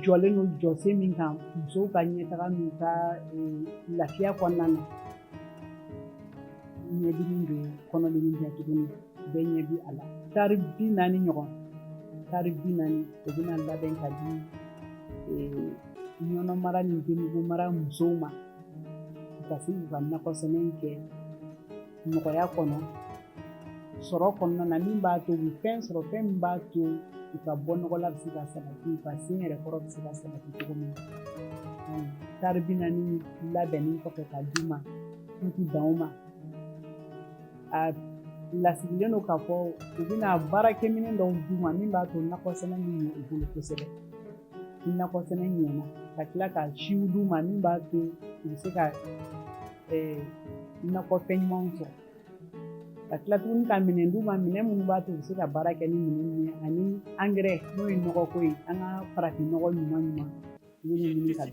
Jɔlen don jɔsen min kan musow ka ɲɛtaga n'u ka lafiya kɔnɔna na, ɲɛdimi don, kɔnɔdimi tɛ tuguni, bɛɛ ɲɛ bi a la. Tari 40 ɲɔgɔn, tari 40, o bɛna labɛn ka di Ɲɔnɔ mara ni Denbugu mara musow ma, u ka se k'u ka nakɔ sɛnɛ kɛ nɔgɔya kɔnɔ, sɔrɔ kɔnɔna na, min b'a to u bɛ fɛn sɔrɔ, fɛn min b'a to u ka bɔ nɔgɔ la bɛ se ka sabati, u ka sen yɛrɛ kɔrɔ bɛ se ka sabati cogo min na. Tari 40 labɛnni kɔfɛ ka d'u ma, k'u ti dan o ma, a lasigilen don k'a fɔ u bɛna baarakɛminɛn dɔw d'u ma min b'a to nakɔ sɛnɛ bɛ ɲɛ u bolo kosɛbɛ. Ni nakɔ sɛnɛ ɲɛna, ka tila ka siw d'u ma min b'a to u bɛ se ka nakɔfɛn ɲumanw sɔrɔ, ka tila tuguni ka minɛn d'u ma, minɛn minnu b'a to u bɛ se ka baara kɛ ni minɛn min ye, ani angɛrɛ, n'o ye nɔgɔko ye, an ka farafin nɔgɔ ɲuman ɲuman, u bɛ ɲini ka d'u.